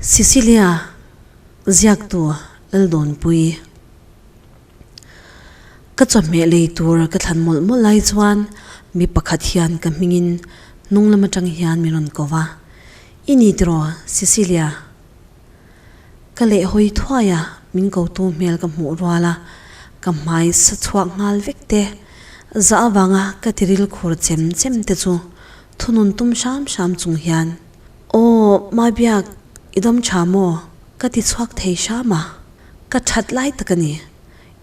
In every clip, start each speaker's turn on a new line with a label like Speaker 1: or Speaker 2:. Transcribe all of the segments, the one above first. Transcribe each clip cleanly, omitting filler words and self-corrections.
Speaker 1: Sicilia ziaktu Laldawnpui. Ka chawhmeh lei tur ka thlan mawlh mawlh lai chuan mi pakhat hian ka hmingin hnung lam atang hian min rawn ko va, I ni tiraw Sicilia? Ka leh hawi thuai a, min kotu hmel ka hmuh rual a, ka hmai sa chhuak nghal vek te, zah avanga ka tiril khur chem chem te chu thunun tum hram hram chung hian, Aw, Mabiak, i dam tha maw? Ka ti chhuak thei hram a, ka that lai tak a ni.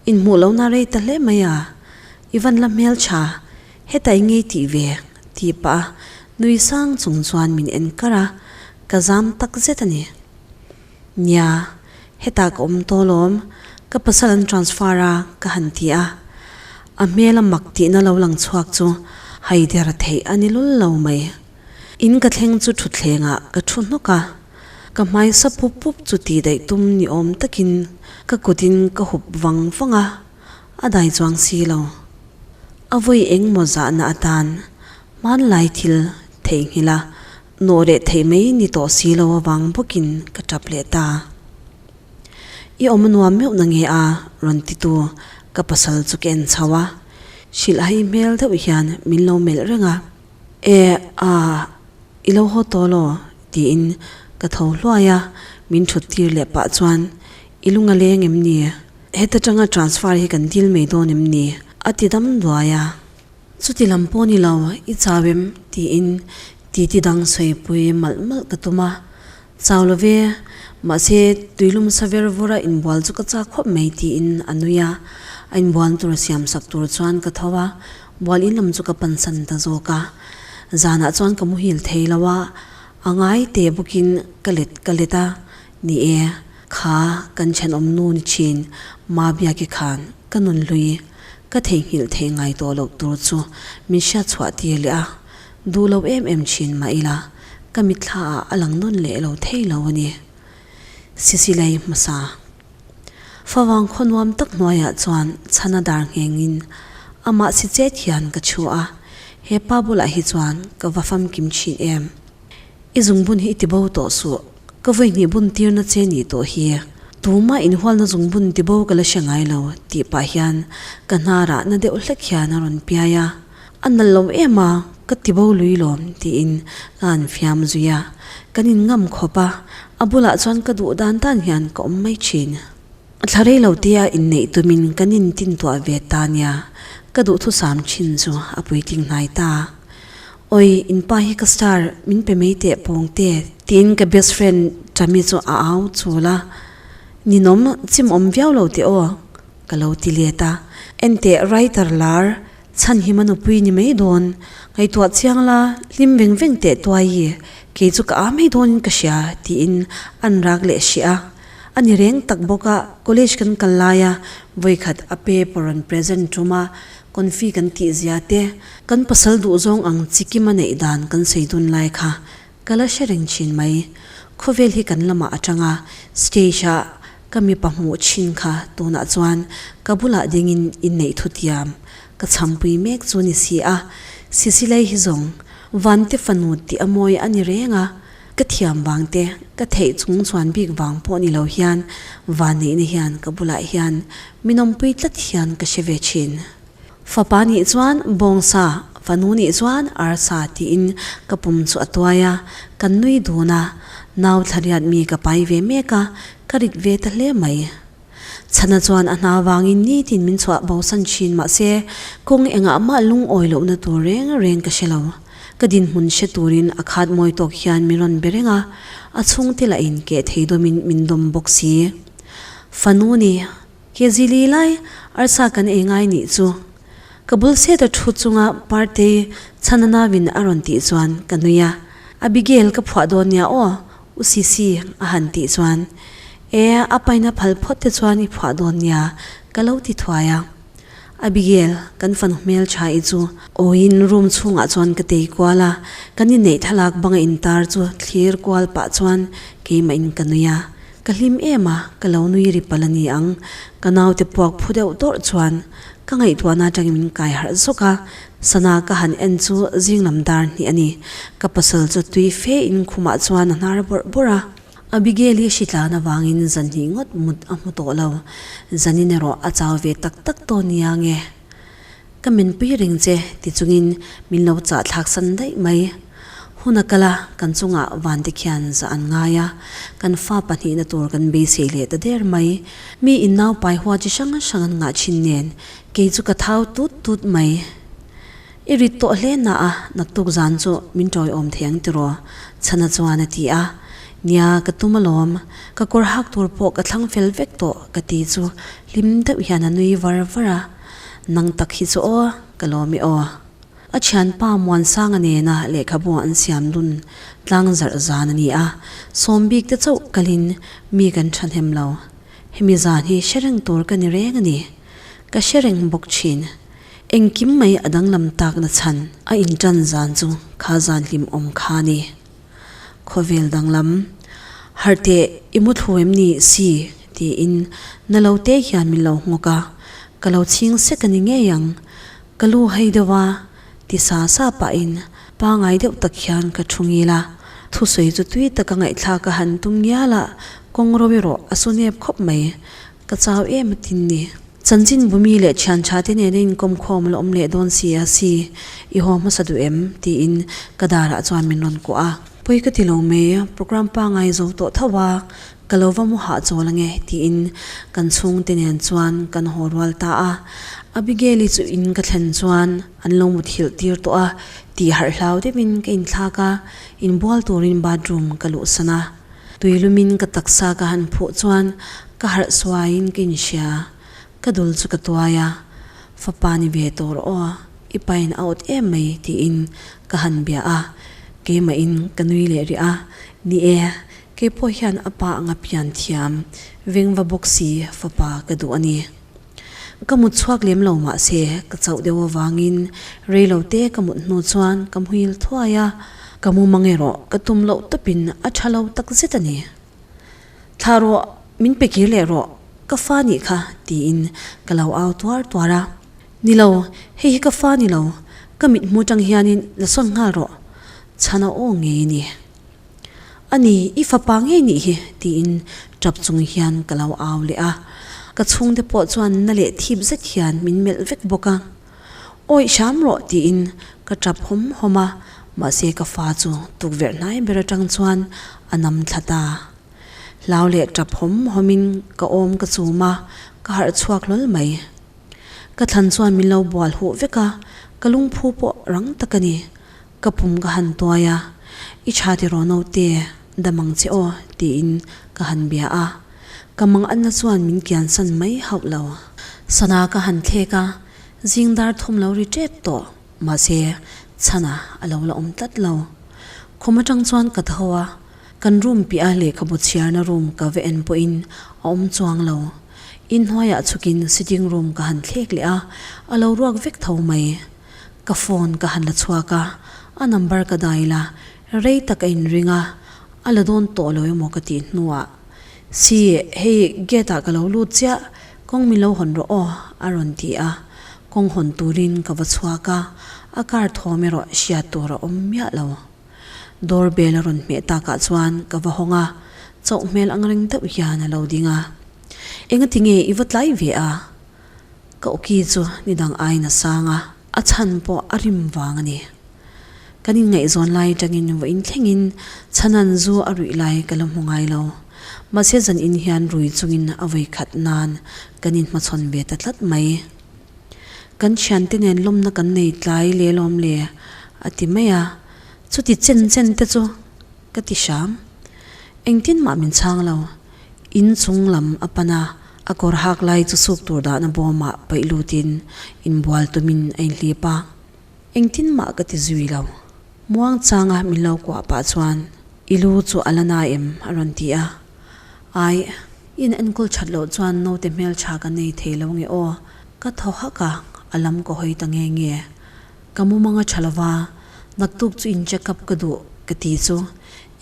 Speaker 1: Inhmuh lohna rei ta hle mai a, i van la hmel tha, heta i ngei tih ve, tih pah a nui sang chung chuan min en kar a, ka zam tak zet a ni. Nia, hetah ka awm tawh lawm, ka pasal an transfer a, ka han ti a. A hmel a mak tihna lo lang chhuak chu haider theih a ni lul lo mai. In ka thleng chu thutthlengah ka thu hnawk a, ka hmai sa pup pup chu tih daih tum ni awm takin ka kutin ka hup vang vang a, a dai chuang si lo. A vawi eng maw zahna atan hmanlai thil theihnghilh a nawh leh theih mai ni tawh si lo avang bawkin ka tap leh ta. I awm a nuam meuh na nge a? rawn titu ka pasal chu ka en chho a, hrilh hai hmel deuh hian min lo melh reng a. E a, i lo haw tawh law? tiin ka tho hluai a, min thut tir leh pah chuan, I lung a leng em ni? Heta tanga transfer hi kan dil mai dawn em ni? a ti dam duai a. Chuti lam pawh ni lo, i chau em? tiin titi dang sawipui malh malh ka tum a. Chau lo ve, mahse tuilum sa ver vawra inbual chu ka chak khawp mai tiin a nui a, a inbual tur siam sak tur chuan ka tho a, bual in lam chu ka pansan ta zawk a. Zanah chuan ka muhil thei lo a, a ngai te bawkin ka let ka let a, ni e, kha kan thenawm nu ni thin Mabiaki khan ka nun hlui ka theihnghilh theih ngai tawh loh tur chu min hriat chhuah tir leh a, Duh lo em em thin mah ila, ka mitthla ah a lang nawn leh lo thei lo a ni. Sisilei hmasa. Favang khaw nuam tak hnuaiah chuan chhana dar nghengin amah si chet hian ka chhu a, he pa bulah hi chuan ka va famkim thin em. I zungbun hi i ti bo tawh suh, ka vawihnih bun tirna che nih tawh hi. Tumah inhualna zungbun ti bo ka la hre ngai lo tih pah hian ka hnarah na deuh hlek hian a rawn piai a. A nalh lo em a, ka ti bo lui lawm tiin ka han fiam zui a, kan in ngam khawp a, a bulah chuan ka duh dan dan hian ka awm mai thin. Thla rei lo tia inneih tumin kan in tintuah ve ta nia, ka duhthusam thin chu a puitling hnai ta. Oi, in pa hi ka star min pe mai teh pawng te tiin ka best friend Chami chu a au chul a, ninawm chimawm viau lo teh aw ka lo ti let a, enteh writer lar Chhan hi ma nupui ni mai dawn, ngaihtuah chiang la, hlim veng veng teh tuai i, kei chu ka aa mai dawnin ka hria, tiin an rak leh hrih a. A ni reng tak bawk a, college kan kal laia vawikhat a paper rawn present tum a, confi kan tih zia te, kan pasal duhzawng ang chikima neih dan kan sawi dun lai kha ka la hre reng thin mai. Khawvel hi kan lamah atanga stage ah Ka mipa hmuh thin kha tunah chuan ka bulah dingin inneih thutiam ka chhampui mek chu ni si a, Sisilei hi zawng Vante fanu tih a mawi a ni reng a, ka thiam vang te, ka theih chung chuan bik vang pawh ni lo hian Vanneihna hian ka bulah hian min awmpui tlat hian ka hre ve thin. Fapa nih chuan bawngsa, fanu nih chuan arsa tiin ka pum chu a tuai a, kan nui dun a, nau thlariat mi ka pai ve mek a, ka rit ve ta hle mai. Chhana chuan a hna vangin nitin min chhuah bosan thin mahse kawng engah mah lungawi lohna tur reng reng ka hre lo. Ka dinhmun hre turin a khat mawi tawk hian min rawn be reng a, a chhungte lahin keh thei dawmin min dawm bawk si. Fanu ni. Ke zili lai arsa kan ei ngai nih chu. Ka bul set a thu chunga Partei chhana nauin a rawn tih chuan ka nui a. Abigail ka phuah dawn nia aw, U Sisi a han tih chuan E, a paina phal phawt te chuan i phuah dawn nia ka lo ti thuai a. Abigail, kan fanu hmeltha i chu awiin room chhungah chuan ka tei kual a, kan inneih thlalak banga intar chu thlir kual pah chuan keimah in ka nui a. Ka hlim em a, ka lo nui ri palh a ni ang. Ka naute puak phu deuh dawrh chuan ka ngaihtuahna atangin min kai harh zawk a, sana ka han en chu zing lam dar hnih a ni. Ka pasal chu tui fe in khumah chuan a hnar bawrh bawrh a. Abigail-i hritlan avangin zan hnih ngawt mut a hmu tawh lo. Zanin erawh a chau ve tak tak tawh nia nge. Ka menpui reng che ti chungin min lo chah thlak san daih mai. Hun a kal a, kan chungah vante khian zah an ngai a, kan fa pahnihna tur kan beisei leh ta der mai. Mi in nau pai hua chi hrang hrang an ngah thin nen, kei chu ka thau tut tut mai. I rit tawh hle na a, naktuk zan chu min tawiawm thei ang tiraw? Chhana chuan a ti a. Nia, ka tum alawm. Ka kawr hak tur pawh ka thlang fel vek tawh ka ti chu hlim deuh hian a nui var var a. Nang tak hi chu aw, ka lawm i aw. A thianpa Muansanga nena lehkhabu an siam dun tlang zarh zan a ni a, sawm bik te chauh kalin mi kan thahnem lo. Hemi zan hi hre reng tur ka ni reng a ni. Ka hre reng bawk thin. Engkim mai a danglam takna chhan a intan zan chu kha zan hlimawm kha a ni. Khawvel danglam, Harh teh i mu thlu em ni si? tiin na lo te hian min lo nghawk a, ka lo chhing sek a ni ngei ang. Ka lu hei deuh a, ti sa sa pahin pangai deuh tak hian ka thu ngil a, thusawi chu tui taka ngaihthlak a han tum ngial a, kawng ro erawh a su nep khawp mai. Ka chau em a tin ni. Chanchin bumi leh thian tha te nena inkawm khawm la awm leh dawn si a si, i haw hmasa duh em? tiin ka darah chuan min rawn kuah a. Pawi ka ti lo mai, program pangai zo tawh tho a, ka lo va mu hahchawl ange tiin kan chhungte nen chuan kan haw rual ta a. Abigail-i chu in ka thlen chuan an lo muthilh tir tawh a, tih harh hlau deuhin ka inthlak a, inbual turin bathroom ka luhsan a. Tui lumin ka taksa ka han phuh chuan ka harh suaiin ka inhria, ka dul chu ka tuai a, Fapa ni ve tawh rawh aw, i pain a awt em mai tiin ka han bia a, keimahin ka nui leh rih a, ni e, kei pawh hian a pa anga pian thiam, vengva bawk si fapa ka duh a ni. Ka mut chhuak lem lo mahse ka chauh deuh avangin rei lo te ka mut hnu chuan ka muhil thuai a, ka mu mang erawh ka tum loh tawpin a tha lo tak zet a ni. Thlah rawh, min pe kir leh rawh, ka fa nih kha tiin ka lo au tuar tuar a. Ni lo, hei hi ka fa ni lo, ka mithmu tang hianin la sawn nghal rawh, chhan a aw ngei a ni. A ni, i fapa ngei nih hi, tiin tap chung hian ka lo au leh a. Ka chhungte pawh chuan na leh thip zet hian min melh vek bawk a. Awih hram rawh, tiin ka tap hawm hawm a, mahse ka fa chu tukverh hnai ber atang chuan a nam thla ta. Hlau leh tap hawm hawmin ka awm ka chum a, ka harh chhuak hlawl mai. Ka thlan chuan min lo bual huh vek a, ka lungphu pawh rang tak a ni. Ka pum ka han tuai a, I tha tiraw naute, dam ang che aw, tiin ka han bia a. Ka mang anna chuan min kiansan mai hauh lo. Sana ka han thlek a, zing dar thum lo ri tep tawh, mahse chhana a lo la awm tlat lo. Khum atang chuan ka tho a, kan room piah a lehkhabu chhiarna room ka va en pawhin a awm chuang lo. Inhnuaiah chhukin sitting room ka han thlek leh a, a lo ruak vek tho mai. Ka phone ka han la chhuak a, a number ka dial a, rei tak a inring a, a la dawn tawh lo emaw ka tih hnuah, Si, hei gate ah ka lo lut chiah, kawng min lo hawn rawh aw, a rawn ti a, kawng hawn turin ka va chhuak a, a car thawm erawh hriat tur a awm miah lo. Door bell a rawn hmeh takah chuan ka va hawng a, chauh hmel ang reng deuh hian a lo ding a. Engati nge i va tlai ve a? Ka awki chu ni dang aiin a sang a, a chhan pawh a rim vang a ni. Kan inngaihzawn lai atangin vawiin thlengin chhanan zu a ruih lai ka la hmu ngai lo. Mahse zan in hian rui chungin a vawi khat nan kan inhmachhawn ve ta tlat mai. Kan thiante nen lawmna kan nei tlai le lawm le a ti mai a, chuti chen chen te chu ka ti hram. Engtin mah min chhang lo. In chung lam a pan a. A kawr hak lai chu suk tur dahna bawmah paih lutin inbual tumin a inhlip a, engtin mah ka ti zui lo. Muang changa min lo kuah pah chuan, I lu chu a la na em? a rawn ti a. Ai, i in enkawl that loh chuan naute hmeltha ka nei thei lo nge aw? Ka thaw hak a, a lam ka hawi ta nge nge. Ka mumang a tha lova, naktuk chu in check up ka duh ka ti chu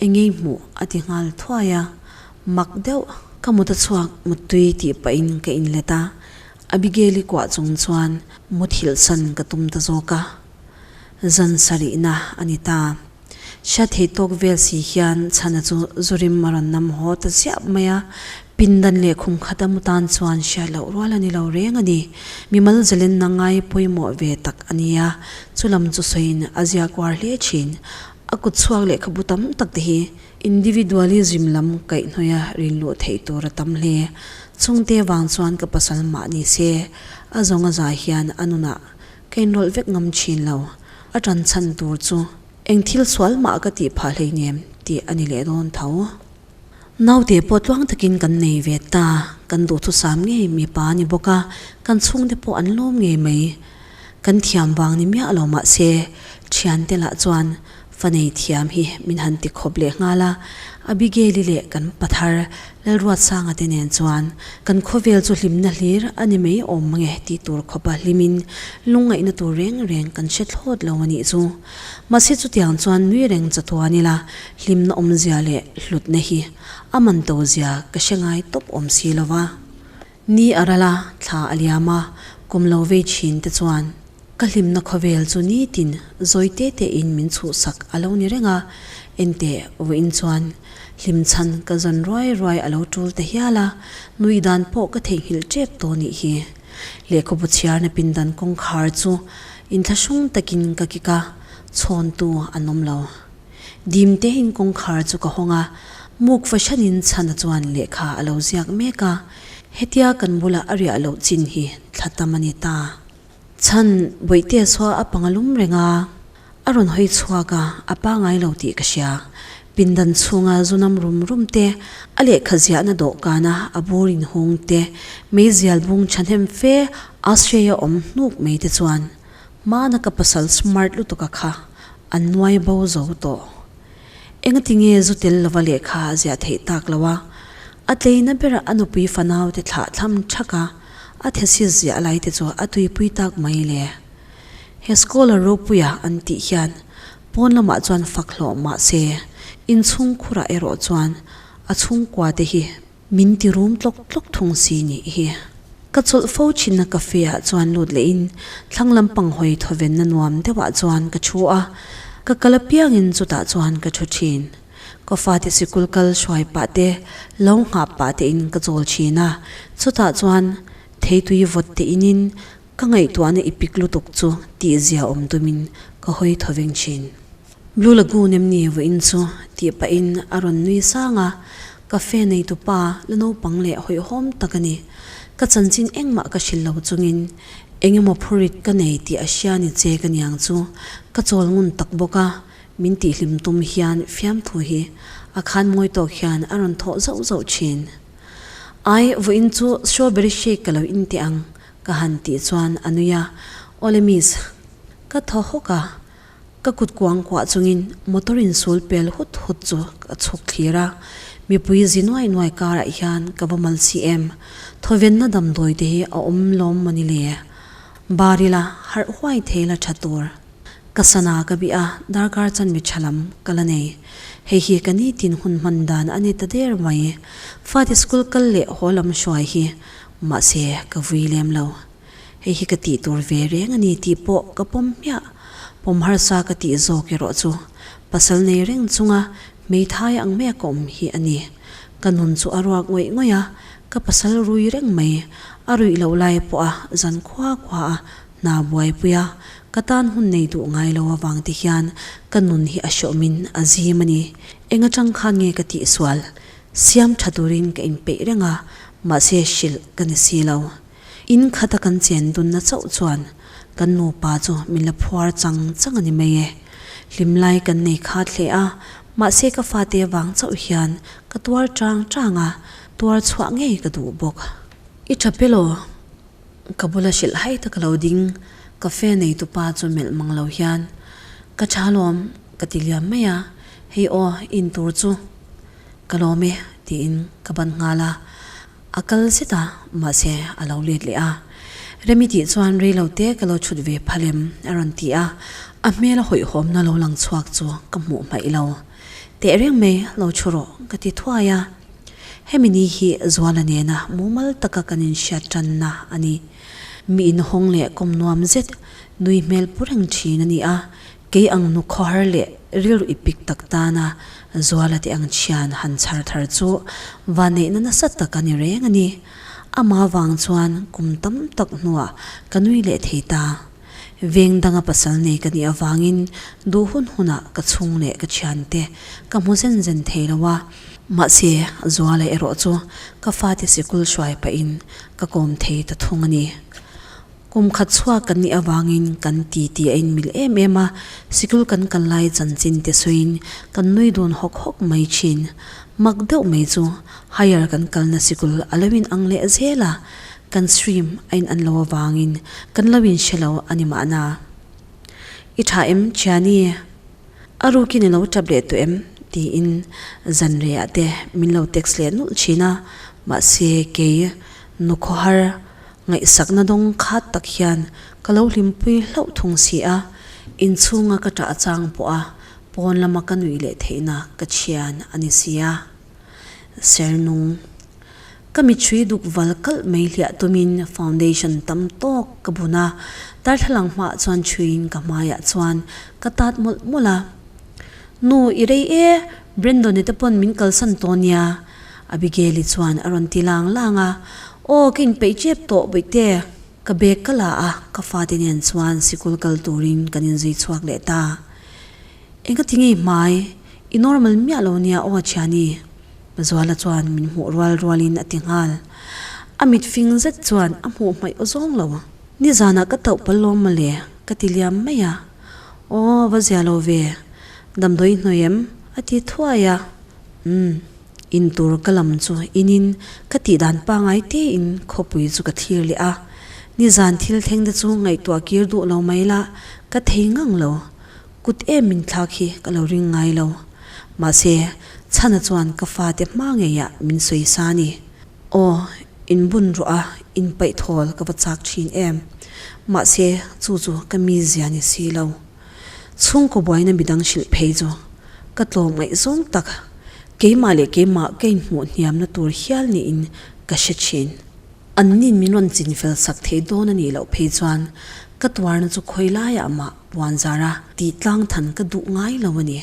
Speaker 1: engei hmuh a ti nghal thuai a. Mak deuh, ka mut a chhuak muttui tih pahin ka inlet a, Abigail-i kuah chung chuan muthilh san ka tum ta zawk a. Zan sarihna a ni ta. Hriat thei tawk vel si hian chhana chu zurim a rawn nam haw ta ziah mai a, pindan leh khum khat a mu tan chuan hriat loh rual a ni lo reng a ni. Mimal zalenna ngai pawimawh ve tak a ni a, chu lam chu sawiin a ziak uar hle thin. A kut chhuak lehkhabu tam tak te hi individualism lam kaihhnawih a rinluh theih tur a tam hle. Chungte vang chuan ka pasal mah ni se, a zawng a za hian a nunah ka inrawlh vek ngam thin lo. A tan chhan tur chu Eng thil sual mah ka tih phah hleinem tih a ni leh dawn tho. Naute pawh tluang takin kan nei ve ta, kan duhthusam ngei mipa a ni bawk a, kan chhungte pawh an lawm ngei mai. Kan thiam vang ni miah lo mahse, thiante lah chuan fa nei thiam hi min han ti khawp leh nghal a, Abigail-i leh kan pathar Lalruatsanga te nen chuan kan khawvel chu hlimna hlir a ni mai awm mange tih tur khawpa hlimin lungngaihna tur reng reng kan hre thlawt lo a nih chu. Mahse chutiang chuan nui reng chatuan ila hlimna awmzia leh hlutna hi a man to zia ka hre ngai tawp awm si lo va. Ni a ral a, thla a liam a, kum lo vei thin te chuan ka hlimna khawvel chu nitin zawi te te in min chhuhsak a lo ni reng a, enteh vawiin chuan hlim chhan ka zawn ruai ruai a lo tul ta hial a, nui dan pawh ka theihnghilh tep tawh nih hi. Lehkhabu chhiarna pindan kawngkhar chu inthlahrung takin ka kik a, chhawntu an awm lo. Dim tein kawngkhar chu ka hawng a, muk fahranin chhana chuan lehkha a lo ziak mek a, hetia kan bula a riah loh chin hi thla tam a ni ta. Chhan Bawihtea chua a panga lum reng a, a rawn hawi chhuak a, a pangai lo tih ka hria. Pindan chhunga zunam rum rum te, a lehkha ziahna dawhkana a bur inhung te, meizial bung thahnem fe Australia awm hnuk mai te chuan hmana ka pasal smart lutuk a kha an nuai bo zo tawh. Engatinge zu tel lova lehkha a ziah theih tak lo a, a tleina bera a nupui fanau te thlah thlam thak a, a thesis ziah lai te chu a tuipui tak mai le. He scholar ropuia an tih hian pawn lamah chuan fak hlawh mah se, inchhung khurah erawh chuan a chhungkua te hi min ti rum tlawk tlawk thung si nih hi. Ka chawlh fo thinna cafe ah chuan lut lehin thlang lampang hawi thawvenna nuam deuhah chuan ka thu a, ka kal apiangin chutah chuan ka thu thin. Ka fate sikul kal hruai pah te, lo nghah pah tein ka chawl thin a, chutah chuan theitui vawt te inin Ka ngaihtuahna i pik lutuk chu tih zia awm tumin ka hawi thaw veng thin. Blue Lagoon em ni vawiin chu tih pahin a rawn nui sang a, cafe neitu pa la naupang leh hawihhawm tak a ni. Ka chanchin engmah ka hrilh lo chungin eng emaw phurit ka nei tih a hria ni che ka niang chu ka chawl ngun tak bawk a, min tihhlim tum hian fiamthu hi a khan mawi tawk hian a rawn thawh zauh zauh thin. Ai, vawiin chu strawberry shake ka lo in teh ang Ka han tih chuan a nui a, Awle miss. Ka thaw hawk a, ka kut kuang kuah chungin motor in sul pel hut hut chu ka chhuk thlir a, mipui zi nuai nuai karah hian ka va mal si em. Thawvenna damdawi te hi a awm lawm mawni le? Bar ila harh huai thei la tha tur. Ka sana ka bih a, darkar chanmi tha lam ka la nei. Hei hi ka nitin hun hman dan a ni ta der mai. Fate school kal leh haw lam hruai hi Mahse, ka vui lem lo. Hei hi ka tih tur ve reng a ni tih pawh ka pawm hmiah. Pawm harsa ka tih zawk erawh chu pasal nei reng chunga hmeithai ang maia ka awm hi a ni. Ka nun chu a ruak ngawih ngawih a, ka pasal rui reng mai. A ruih loh lai pawha zan khua khua a hna buaipui a, ka tan hun nei duh ngai lo avang te hian ka nun hi a hreawmin a zim a ni. Eng atang khan nge ka tihsual? Siam tha turin ka inpeih reng a, mahse hrilh ka ni si lo. In khata kan chen dunna chauh chuan kan nupa chu min la phuar chang chang a ni mai e. Hlimlai kan nei khat hle a, mahse ka fate vang chauh hian ka tuar chang chang a, tuar chhuah ngei ka duh bawk. I tha pe law? Ka bula hrilh hai tak a lo ding, cafe neitupa chu melh mang lo hian, Ka tha lawm, ka ti liam mai a, hei aw, in tur chu. Ka lawm e, tiin ka ban nghal a. A kal zet a, mahse a lo let leh a. Remi tih chuan rei lo te ka lo chhut ve phal em? a rawn ti a, a hmel a hawihhawmna lo lang chhuak chu ka hmuh hmaih lo. Teh reng mai lo chhu rawh ka ti thuai a. Hemi ni hi Zuala nena mumal taka kan inhriat tanna a ni. Mi inhawng leh kawm nuam zet nui hmel pu reng thin a ni a. Kei ang nu khawhar leh rilru ipik tak tana Zuala te ang thian han chhar thar chu vanneihna nasa tak a ni reng a ni. Amah vang chuan kum tam tak hnuah ka nui leh thei ta. Veng danga pasal nei ka nih avangin duh hun hunah ka chhung leh ka thiante ka hmu zen zen thei lo a. Mahse, Zuala erawh chu ka fate sikul hruai pahin ka kawm thei ta thung a ni. Kum khat chhuak kan nih avangin kan ti ti a inmil em em a, sikul kan kal lai chanchin te sawiin kan nui dun hawk hawk mai thin. Mak deuh mai chu higher kan kalna sikul a lo in ang leh zel a, kan stream a in an lo avangin kan lo in hre lo a ni mahna. I tha em Thiani? A rukin i lo tap leh tawh em? tiin zanreiah te min lo text leh nulh thin a, mahse kei nu khawhar Ngaihsakna dawng khat tak hian ka lo hlimpui hlauh thung si a, inchhunga ka ṭah chang pawha pawn lama ka nuih leh theihna ka thian a ni si a. Sernung. Ka mithrui duk val kalh mai hliah tumin foundation tam tawk ka bun a, darthlalang hmaah chuan chhuiin ka hmaiah chuan ka tat mawlh mawlh a. Nu, i rei e, Brandon-i te pawn min kalsan tawh nia, Abigail-i chuan a rawn ti lang lang a, Aw, ka inpeih tep tawh Bawihte, ka bag ka la a, ka fate nen chuan sikul kal turin kan inzui chhuak leh ta. Enga ti ngei hmai, i normal miah lo nia aw Thiani, Mazuala chuan min hmuh rual rualin a ti nghal. A mit fing zet chuan a hmuh hmaih aw zawng lo. Nizanah ka tauh pal lawm mawle, ka ti liam mai a. Aw, va zia lo ve, damdawi hnuai em? a ti thuai a. Umm. In tur ka lam chu inin ka tih dan pangai tein khawpui chu ka thlir leh a. Nizan thil thleng te chu ngaihtuah kir duh lo mai la, ka thei ngang lo. Kut em min thlak hi ka lo ring ngai lo. Mahse, Chhana chuan ka fate hma ngeiah min sawi sa a ni. Aw, in bun rawh a, in paih thawl ka va chak thin em. Mahse, chu chu ka mizia ni si lo. Chhungkaw buaina midang hrilh phei chu ka tlawm ngaihzawng tak, keimah leh keimah ka inhmuh hniamna tur hial niin ka hre thin. Annin min rawn chin fel sak thei dawn a nih loh phei chuan ka tuarna chu khawi laiah mah puan zara tih tlang than ka duh ngai lo a ni.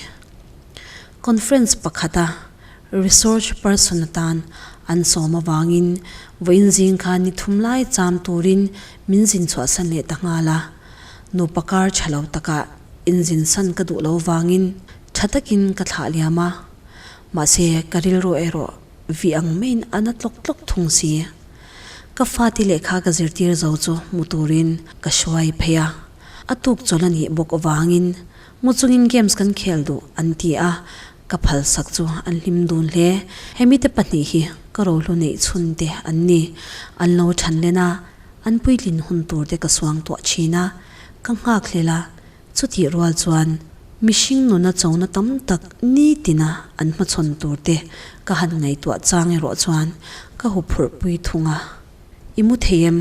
Speaker 1: Conference pakhata research person atan an sawm avangin vawiin zing khan ni thum lai cham turin min zin chhuahsan leh ta nghal a. Nupa kar tha lo takah inzin san ka duh lo vangin tha takin ka thlah liam a, mahse ka rilru erawh vih ang maiin a na tlawk tlawk thung si. Ka fate lehkha ka zirtir zo chu hmu turin ka hruai phei a, a tuk chawlh a nih bawk avangin mu chungin games kan khel duh an ti a, ka phalsak chu an hlim dun hle. Hemite pahnih hi ka rohlu neih chhun te an ni, an lo than len a, An puitlin hun tur te ka suang tuah thin a, ka nghak hlel a, chutih rual chuan mihring nuna chona tam tak nitina an hmachhawn tur te ka han ngaihtuah chang erawh chuan ka huphurh pui thung a. I mu thei em?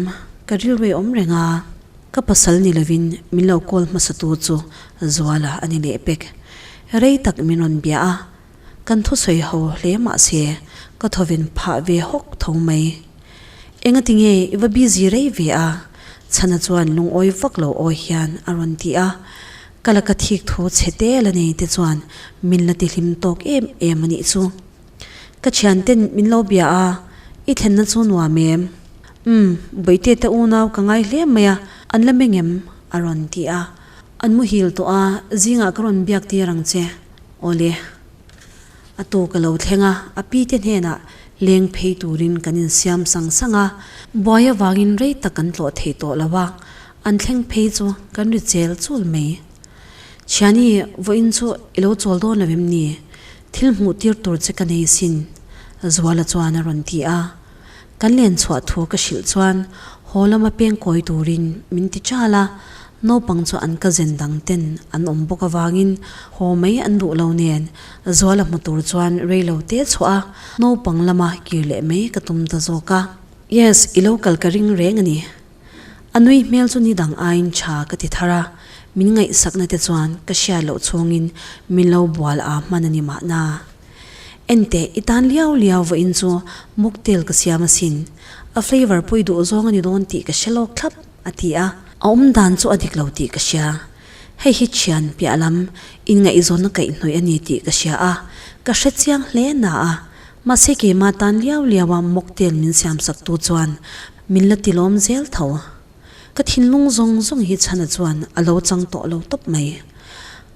Speaker 1: Ka rilru awm reng a, ka pasal ni lovin min lo call hmasa tu chu Zuala a ni leh pek. Rei tak min rawn bia a, kan thusawi ho hle mahse ka thawven phah ve hawk tho mai. Engati nge i va busy rei ve a? Chhana chuan lungawi vak lo awi hian a rawn ti a. Ka laka thik thu chhe te la nei te chuan min la ti hlim tawk em em a nih chu. Ka thianten min lo bia a, i thlenna chu nuam em? Umm, Bawihte te unau ka ngai hle mai a, an la meng em? a rawn ti a. An muhil tawh a, zingah ka rawn biak tir ang che. Awle. A tawk a lo thleng a, a pi te hnenah leng phei turin kan insiam sang sang a, buai avangin rei tak kan tlawh thei tawh lo a, an thleng phei chu kan ri chel chul mai. Thiani, vawiin chu i lo chawl dawn lo em ni? Thil hmuh tir tur che ka nei sin, Zuala chuan a rawn ti a. Kan len chhuah thu ka hrilh chuan haw lama peng kawi turin min ti chal a, naupang chu an cousin dang ten an awm bawk avangin haw mai an duh lo nen Zuala hmu tur chuan rei lo te chhuah a, naupang lama kir leh mai ka tum ta zawk a. Yes, i lo kal ka ring reng a ni. A nui hmel chu ni dang aiin tha ka ti thar a, min ngaihsakna te chuan ka hriat loh chhungin min lo bual a hman a ni mahna. Enteh, i tan liau liau vawiin chu mocktail ka siam asin. A flavour pawh i duh zawng a ni dawn tih ka hre lawk thlap, a ti a. A awm dan chu a dik lo tih ka hria. Hei hi thian piah lam inngaihzawnna kaihhnawih a ni tih ka hria a, ka hre chiang hle na a. Mahse keimah tan liau liau a mocktail min siam sak tu chuan min la ti lawm zel tho. Ka thinlung zawng zawng hi chhana chuan a lo chang tawh lo tawp mai.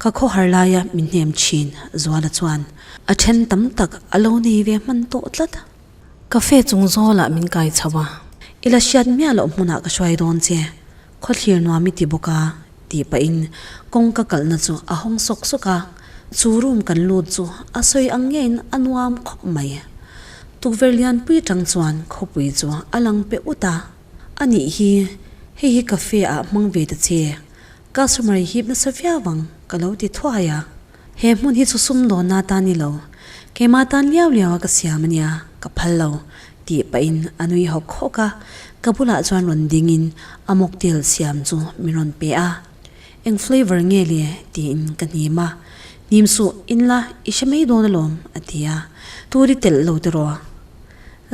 Speaker 1: Ka khawhar laia min hnem thin Zuala chuan a then tam tak a lo nei ve hman tawh tlat. Cafe chung zawlah min kai chho a, I la hriat miah loh hmunah ka hruai dawn che, khawthlir nuam i ti bawk a, tih pahin kawngka kalhna chu a hawng sawk sawk a, chu room kan lut chu a sawi ang ngeiin a nuam khawp mai. Tukverh lianpui atang chuan khawpui chu a lang pe ut a, A nih hi, hei hi cafe ah hmang ve ta che, customer i hip nasa viau ang ka lo ti thuai a. He hmun hi chu sumdawnna tan ni lo, keimah tan liau liau a ka siam a nia, ka phal lo, tih pahin a nui hawk hawk a, ka bulah chuan rawn dingin a mocktail siam chu min rawn pe a. Eng flavour nge le? tiin ka hnim a, Hnim suh, in la, i hre mai dawn alawm, a ti a, tur i telh lo tiraw?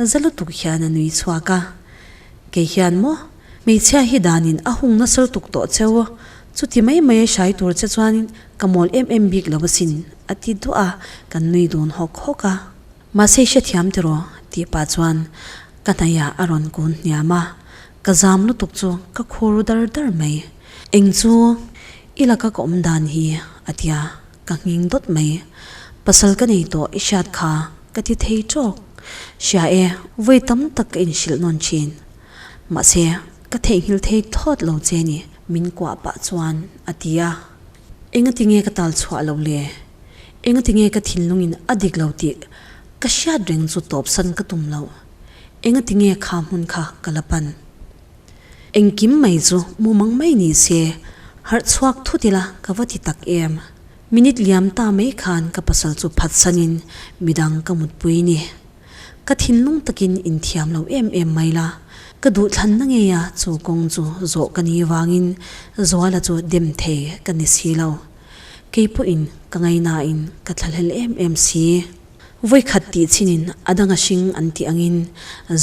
Speaker 1: Za lutuk hian a nui chhuak a, Kei hian maw? Hmeichhia hi danin a hung nasa lutuk tawh cheu, chuti mai mai a hrai tur che chuanin ka mawl em em bik lo asin, a ti duah a, kan nui dun hawk hawk a. Mahse i hrethiam tiraw? tih pah chuan ka hnaihah a rawn kun hniam a, ka zam lutuk chu ka khur ru dar dar mai. Eng chu i laka ka awm dan hi? a ti a, ka nghing dawt mai. Pasal ka nei tawh i hriat kha ka ti thei tawk. Hria e, vawi tam tak ka inhrilh nawn thin. Mahse, ka theihnghilh thei thawt lo che ni, min kuah pah chuan a ti a. Engati nge ka tal chhuah lo le? Engati nge ka thinlungin a dik lo tih ka hriat reng chu tawpsan ka tum lo. Engati nge kha hmun kha ka la pan? Engkim mai chu mumang mai ni se, harh chhuak thut ila ka va ti tak em? Minute liam ta mai khan ka pasal chu phatsanin midang ka mutpui ni. Ka thinlung takin inthiam lo em em mai la, ka duhthlanna ngeia chu kawng chu zawh ka ni vangin Zuala chu dem thei ka ni si lo. Kei pawhin ka ngainain ka thlahlel em em si. Vawikhat tih chinin a dang a hring an tih angin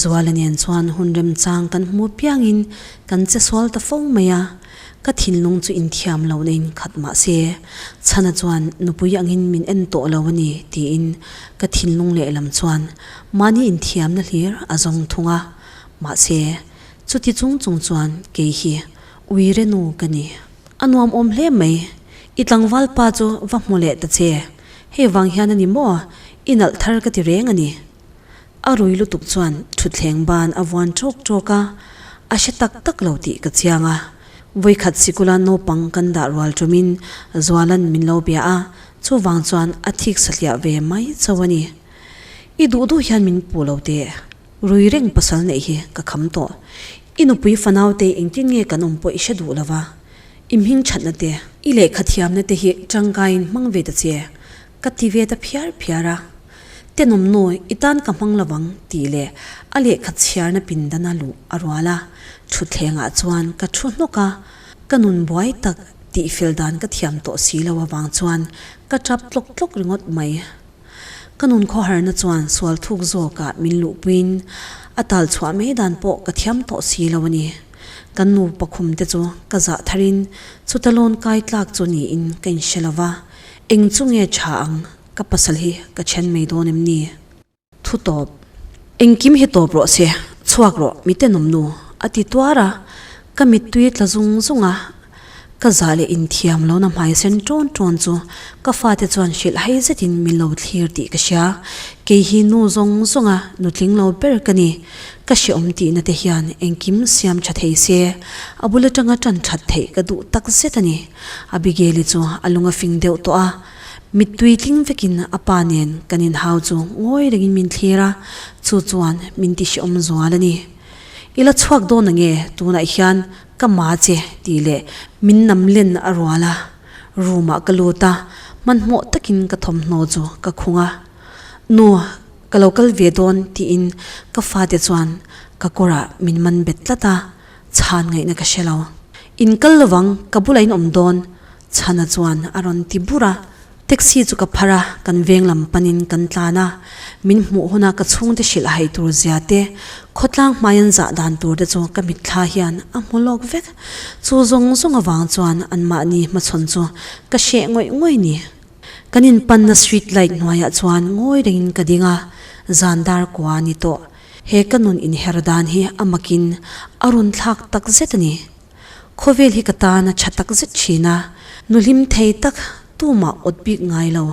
Speaker 1: Zuala nen chuan hun remchang kan hmu piangin kan che sual ta fo mai a. Ka thinlung chu inthiam lo na in khat mah se, Chhana chuan nupui angin min en tawh lo a ni tiin ka thinlung lehlam chuan mahni inthiamna hlir a zawng thung a. Mahse, chuti chung chung chuan kei hi uire nu ka ni. A nuam awm hle mai, i tlangval pa chu va hmu leh ta che, hei vang hian a ni maw i nalh thar ka ti reng a ni. A rui lutuk chuan thutthleng ban a vuan ṭawk ṭawk a, a hre tak tak lo tih ka chiang a. Vawikhat sikula naupang kan dah rual ṭumin Zuala'n min lo bia a, chuvang chuan a thik satliah ve mai chauh a ni. I duh duh hian min puh lo teh, rui reng pasal neih hi ka kham tawh. I nupui fanaute engtin nge kan awm pawh i hre duh lo va, i hming ṭhatna te, i lehkha thiamna te hi ṭangkaiin hmang ve ta che, Ka ti ve ta phiar phiar a, Tenawm nu, i tan ka hmang lovang tih leh a lehkha chhiarna pindana luh a rual a, thutthlengah chuan ka thu hnawk a, ka nun buai tak tih fel dan ka thiam tawh si lo avang chuan ka tap tlawk tlawk ringawt mai. Ka nun khawharna chuan sual thuk zawkah min luhpuiin a tal chhuah mai dan pawh ka thiam tawh si lo a ni. Kan nupa khum te chu ka zah tharin chuta lawn kai tlak chu niin ka inhre lo va, Eng chu nge tha ang, ka pasal hi ka then mai dawn em ni? Thu tawp. Engkim hi tawp rawh se, chhuak rawh, mi tenawm nu, a ti tuar a, ka mittui tla zung zung a, ka zah leh inthiam lohna hmai sen ṭawn ṭawn chu ka fate chuan hrilh hai zetin min lo thlir tih ka hria, kei hi nu zawng zawnga nutling lo ber ka ni, ka hreawm tihna te hian engkim siam ṭha thei se, a bul aṭanga ṭan ṭhat theih ka duh tak zet a ni. Abigail-i chu a lung a fing deuh tawh a, mittui tling vekin a pa nen kan inhau chu ngawi rengin min thlir a, chu chuan min ti hrehawm zual a ni. I la chhuak dawn ange, tunah hian ka ma che tih leh min nam len a rual a, room ah ka lut a, hmanhmawh takin ka thawmhnaw chu ka khung a, Nu, ka lo kal ve dawn tiin ka fate chuan ka kawrah min man bet tlat a, Chhan ngaihna ka hre lo. In kal lovang, ka bulah in awm dawn, Chhana chuan a rawn ti bur a. Taxi chu ka phar a, kan veng lam panin kan tlan a, min hmuh huna ka chhungte hrilh hai tur zia te, khawtlang hmai an zah dan tur te chu ka mitthla hian a hmu lawk vek. Chu zawng zawng avang chuan anmahni hmachhawn chu ka hreh ngawih ngawih ni. Kan inpanna street light hnuaiah chuan ngawi rengin ka ding a, zan dar kua a ni tawh. He ka nun inher dan hi a makin a rawn thlak tak zet a ni. Khawvel hi ka tan a tha tak zet thin a, nu hlim thei tak tumah awt bik ngai lo.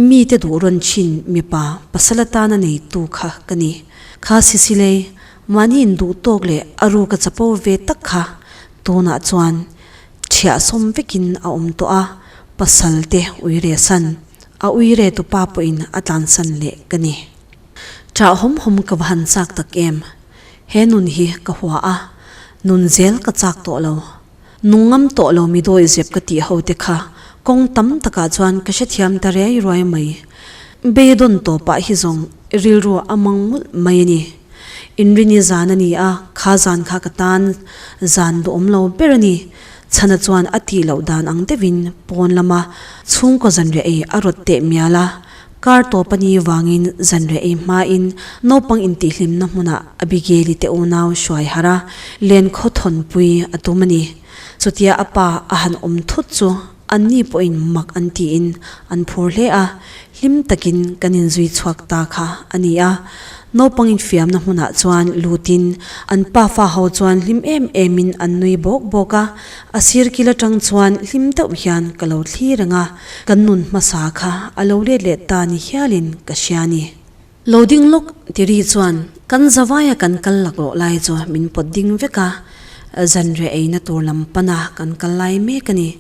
Speaker 1: Mite duh rawn thin mipa pasal atana neitu kha ka ni. Kha Sicilei, mahni induh tawk leh a ruka chapo ve tak kha tunah chuan thiah sawm vekin a awm tawh a, pasal te uire san, a uire tupa pawhin a tlansan leh ka ni. Ṭah hawm hawm ka va han chak tak em? He nun hi ka hua a, nun zel ka chak tawh lo. Nung ngam tawh lo mi dawi zep ka tih ho te kha kawng tam takah chuan ka hrethiam ta riai ruai mai. Beidawn tawpah hi zawng rilru a mang mawlh mai a ni. Inrini zan a ni a, kha zan kha ka tan zan duhawm lo ber a ni. Chhana chuan a tih loh dan ang deuhin pawn lama chhungkaw zanriah ei a rawt teh mial a, Kar tawp a ni vangin zanriah ei hmain naupang intihhlimna hmunah Abigail-i te unau hruai harh a, len khaw thawnpui a tum a ni. Chutia a pa a han awm thut chu anni pawhin mak an tiin an phur hle a, hlim takin kan inzui chhuak ta kha a ni a. Naupang infiamna hmunah chuan lutin an pafa ho chuan hlim em emin an nui bawk bawk a, a sir kil atang chuan hlim deuh hian ka lo thlir reng a. Kan nun hmasa kha a lo let leh ta ni hialin ka hria ni. Lo ding lawk tiri chuan kan zavaia kan kal laklawh lai chu min pawt ding vek a, zanriah eina tur lam pana kan kal lai mek a ni.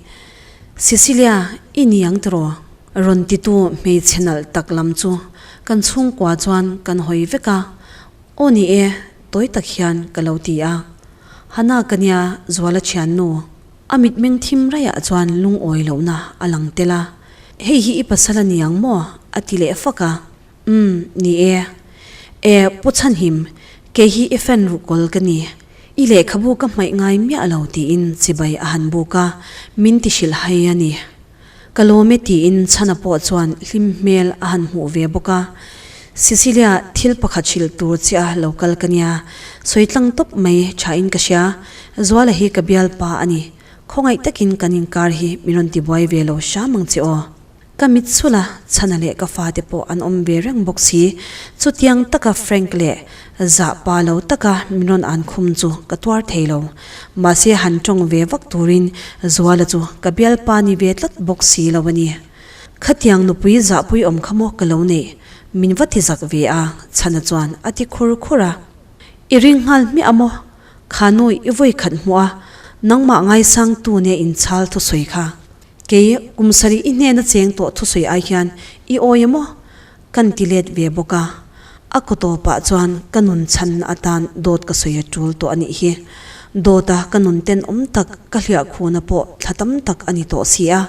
Speaker 1: Cecilia, i ni ang tiraw? Rawn titu hmeichhe nalh tak lam chu kan chhungkua chuan kan hawi vek a, Aw ni e, tawi tak hian ka lo ti a. Hana ka nia, Zuala thiannu. A mitmeng thim raiah chuan lungawi lohna a lang tel a, Hei hi i pasal a ni ang maw? a ti leh fak a. Umm, ni e. E, Pu Chhanhim, kei hi i fan ruhkawl ka ni. I lehkhabu ka hmaih ngai miah lo tiin chibai a han buk a, min ti hrilh hai a ni. Ka lawm e tiin Chhana pawh chuan hlim hmel a han hmuh ve bawk a. Cecilia, thil pakhat hrilh tur che a lo kal ka nia. Sawi tlang tawp mai thain ka hria. Zuala hi ka bialpa a ni. Khawngaih takin kan inkar hi min rawn tibuai ve lo hram ang che aw. Ka mit chhul a, Chhana leh ka fate pawh an awm ve reng bawk si. Chutiang taka Frank leh Zah pa lo taka min rawn an khum chu ka tuar thei lo. Mahse han tawng ve vak turin Zuala chu ka bialpa ni ve tlat bawk si lo a ni. Khatiang nupui zahpui awm kha maw ka lo neih? Min va ti zak ve a, Chhana chuan a ti khur khur a. I ring nghal hmiah a maw? Kha nu i vawi khat hmuh a, nangmah ngaisangtu nia inchhal thusawi kha. Kei kum sarih i hnena cheng tawh thusawi ai hian i awi a maw? Kan ti let ve bawk a, a kaw tawpah chuan ka nun chhanna atan dawt ka sawi a tul tawh a nih hi. Dawta ka nun tenawm tak ka hliah khuna pawh thla tam tak a ni tawh si a.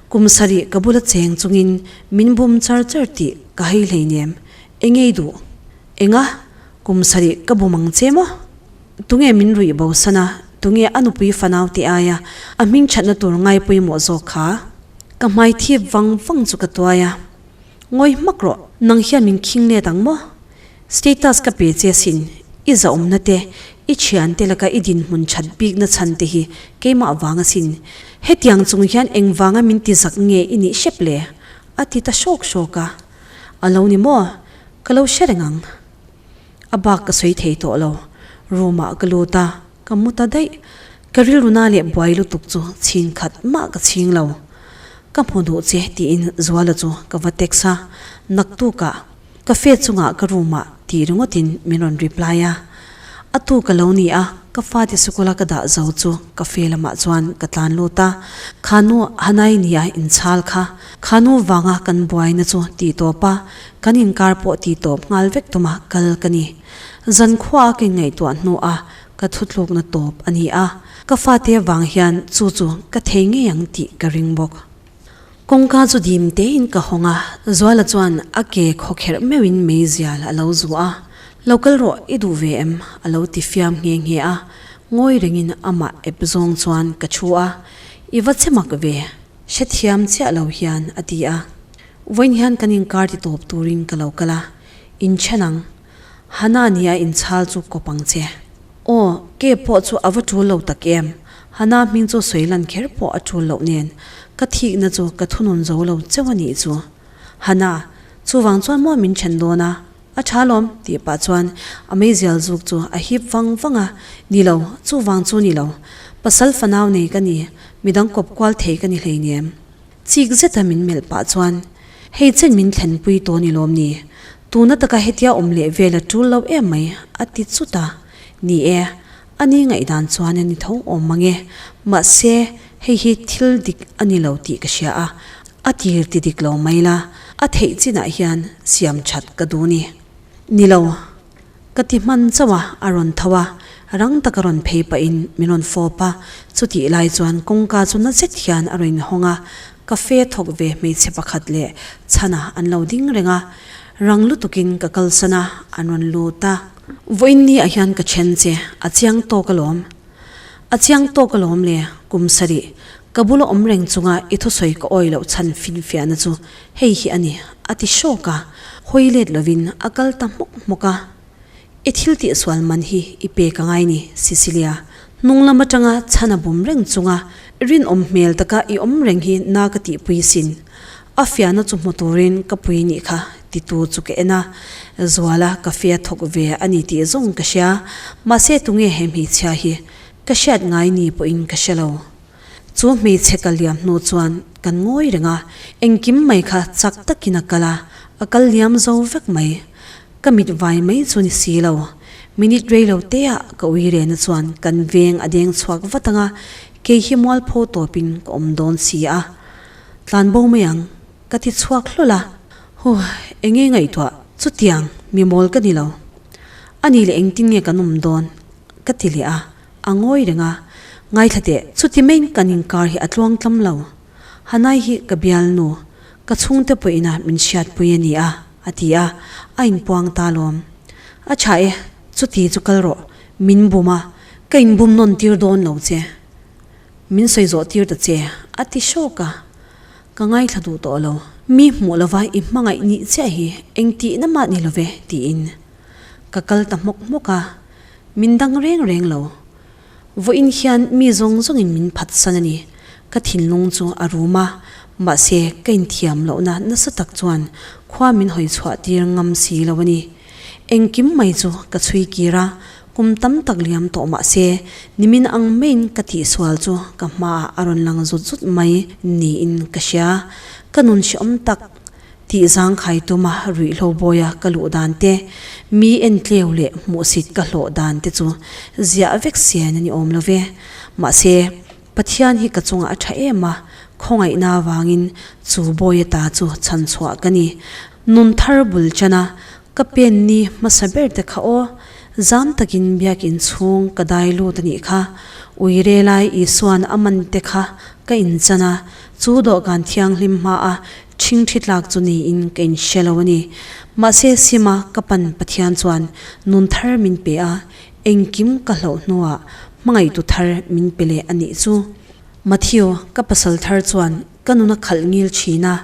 Speaker 1: Kum sarih ka bula cheng chungin min bum char char tih ka hei hleinem. Engei duh? Enga? Kum sarih ka bum ang che maw? Tunge min ruih bo san a, tunge a nupui fanau tih aia a hming thatna tur ngai pawimawh zawk kha? Ka hmai thip vang vang chu ka tuai a. Ngawi hmak rawh, nang hian min khing let ang maw? Status ka pe che sin, i zahawmna te, i thiante laka i dinhmun that bikna chhan te hi keimah vang asin. Hetiang chung hian engvanga min ti zak nge i nih hrep le? A ti ta hrawk hrawk a. A lo ni maw? Ka lo hre reng ang. A bak ka sawi thei tawh lo. Room ah ka lut a, ka mu ta daih. Ka rilru na leh buai lutuk chu chhin khat mah ka chhing lo. Ka hmu duh che tiin Zuala chu ka va text a, naktukah cafe chungah ka room ah tih ringawtin min rawn reply a. A tu ka lo ni a, ka fate sikula ka dah zo chu cafe lamah chuan ka tlan lut a, Khanu Hanai nia inchhal kha, Khanu vanga kan buaina chu tih tawp a, kan inkar pawh tih tawp nghal vek tuma kal ka ni. Zankhua a ka inngaihtuah hnuah ka thutlukna tawp a ni a, ka fate vang hian chu chu ka thei ngei ang tih ka ring bawk. Kawngka chu dim tein ka hawng a, Zuala chuan a ke khawkherh meuhin meizial a lo zu a, Lo kal rawh, i duh ve em? a lo ti fiam nghe nghe a, ngawi rengin amah ep zawng chuan ka thu a, I va che mak ve, hrethiam chiah lo hian a ti a. Vawiin hian kan inkar ti tawp turin ka lo kal a, inthen ang. Hana nia inchhal chu kawp ang che. Aw, ke pawh chu a va tul lo tak em? Hana hming chu sawi lan kher pawh a tul loh nen, ka thikna chu ka thunun zo lo cheu a nih chu. Hana, chuvang chuan maw min then dawn a? A tha lawm, tih pah chuan a meizial zuk chu a hip vang vang a, Ni lo, chuvang chu ni lo. Pasal fanau nei ka ni, midang kawp kual thei ka ni hleinem. Chik zeta min melh pah chuan, Hei chen min thlenpui tawh ni lawm ni? Tuna taka hetia awm leh vel a tul lo em mai, a ti chut a. Ni e, a ni ngaihdan chuan a ni tho awm mang e. Mahse, hei hi thil dik a ni lo tih ka hria a, a tir ti dik lo mai la, a theih chinah hian siam that ka duh ni. Ni lo. Ka ti hman chauh a, a rawn tho a, rang taka rawn phei pahin min rawn fawp a, chutih lai chuan kawngka chu na zet hian a rawn inhawng a, cafe thawk ve hmeichhe pakhat leh chhana an lo ding reng a, rang lutukin ka kalsan a, an rawn lut a. Vawiin ni ah hian ka then che, a chiang tawk alawm. A chiang tawk alawm le, kum sarih, ka bula awm reng chunga i thusawi ka awi loh chhan finfiahna chu hei hi a ni, a ti hrawk a, hawi let lovin a kal ta hmawk hmawk a. I thil tihsual man hi i pek a ngai ni, Cecilia. Hnung lam atanga chhan a bum reng chunga rinawm hmel taka i awm reng hi na ka tihpui sin. A fiahna chu hmu turin ka pui nih kha titu chu ka en a, Zuala ka fia thawk ve a ni tih zawng ka hria, mahse tunge he hmeichhia hi ka hriat ngai ni pawhin ka hre lo. Chu hmeichhe ka liam hnu chuan kan ngawi reng a, engkim mai kha chak takin a kal a, a kal liam zo vek mai. Ka mit vai mai chu ni si lo. Minute rei lo te ah ka ui rehna chuan kan veng a deng chhuak vat ang a, kei hi mualpho tawpin ka awm dawn si a. Tlan bo mai ang, ka ti chhuak hlawl a. Huh, enge ngaihtuah, chutiang, mi mawl ka ni lo. A ni leh engtin nge kan awm dawn? ka ti leh a, a ngawi reng a. Ngaithla teh, chuti maiin kan inkar hi a tluang tlam lo. Hanai hi ka bialnu, ka chhungte pawhin a min hriatpui a ni a, a ti a, a inpuang ta lawm. A tha e, chuti chu kal rawh, min bum a, ka inbum nawn tir dawn lo che. Min sawi zawh tir ta che, a ti hrawk a. Ka ngaithla duh tawh lo. Mi hmuh lova i hmangaih nih chiah hi eng tihna mah ni love, tiin ka kal ta hmawk hmawk a. Min dang reng reng lo. Vawiin hian mi zawng zawngin min phatsan a ni. Ka thinlung chu a rum a, mahse ka inthiam lohna nasa tak chuan khua min hawi chhuah tir ngam si lo a ni. Engkim mai chu ka chhui kir a, Kum tam tak liam tawh mah se, nimin ang maiin ka tihsual chu ka hmaah a rawn lang zut zut mai niin ka hria. Ka nun hrehawm tak tih zangkhai tuma ruihhlo bawia ka luh dan te, mi entleu leh hmuhsit ka hlawh dan te chu ziah vek sian a ni awm lo ve. Mahse, Pathian hi ka chungah a tha em a, khawngaihna avangin chu bawia ta chu chhanchhuah ka ni. Nun thar bul chana Ka pen ni hmasa ber te kha aw, zam takin biakinn chhung ka dai lut a nih kha. Ui relai Isua'n a man te kha ka inchan a, chu dawhkan thianghlim hmaa ṭhingṭhi tlak chu niin ka inhre lo a ni. Mahse Sima ka pan Pathian chuan nun thar min pe a, engkim ka hlauh hnuah hmangaihtu thar min pe leh a nih chu. Matthew, ka pasal thar chuan Ka nun a khalh ngil thin a,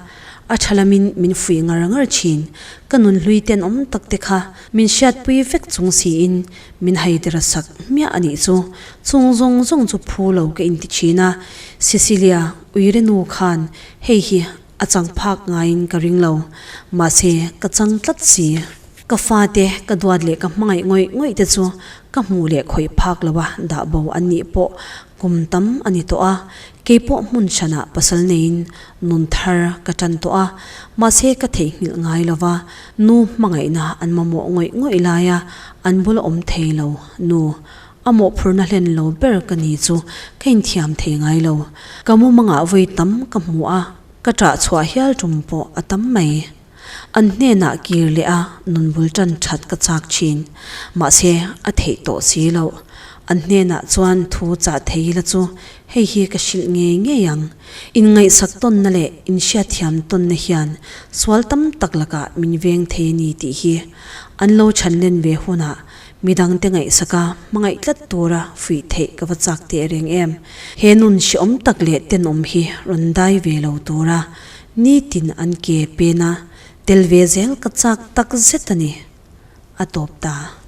Speaker 1: a tha lamin min fuih ngar ngar thin. Ka nun hlui tenawm tak te kha min hriatpui vek chung siin min haidera sak hmiah a nih chu. Chung zawng zawng chu phu lo ka inti thin a, Cecilia uire nu khan hei hi a chang phak ngaiin ka ring lo. Mahse ka chang tlat si. Ka fate ka duat leh ka hmangaih ngawih ngawih te chu ka hmuh leh khawih phak lo a dah bo an nih pawh kum tam a ni tawh a, Keipawh hmun hranah pasal neiin nun thar ka tan tawh a, mahse ka theihnghilh ngai lo va, nu hmangaihna an mamawh ngawih ngawih laia an bula awm thei lo nu, a mawhphurhna hlen lo ber ka ni chu ka inthiam thei ngai lo. Ka mumangah vawi tam ka hmu a, ka ṭah chhuah hial tum pawh a tam mai. An hnenah kir leh a nun bul tan that ka chak thin. Mahse, a theih tawh si loh. An hnenah chuan thu chah thei ila chu hei hi ka hrilh ngei ngei ang. Inngaihsak tawnna leh inhriatthiam tawnna hian sual tam tak lakah min veng thei a ni tih hi an lo chhan len ve hunah midangte ngaihsaka hmangaih tlat tura fuih theih ka va chak teh reng em. He nun hrehawm tak leh tenawm hi rawn dai ve lo tura. Nitin an ke pena tel ve zel ka chak tak zet a ni. A tawp ta.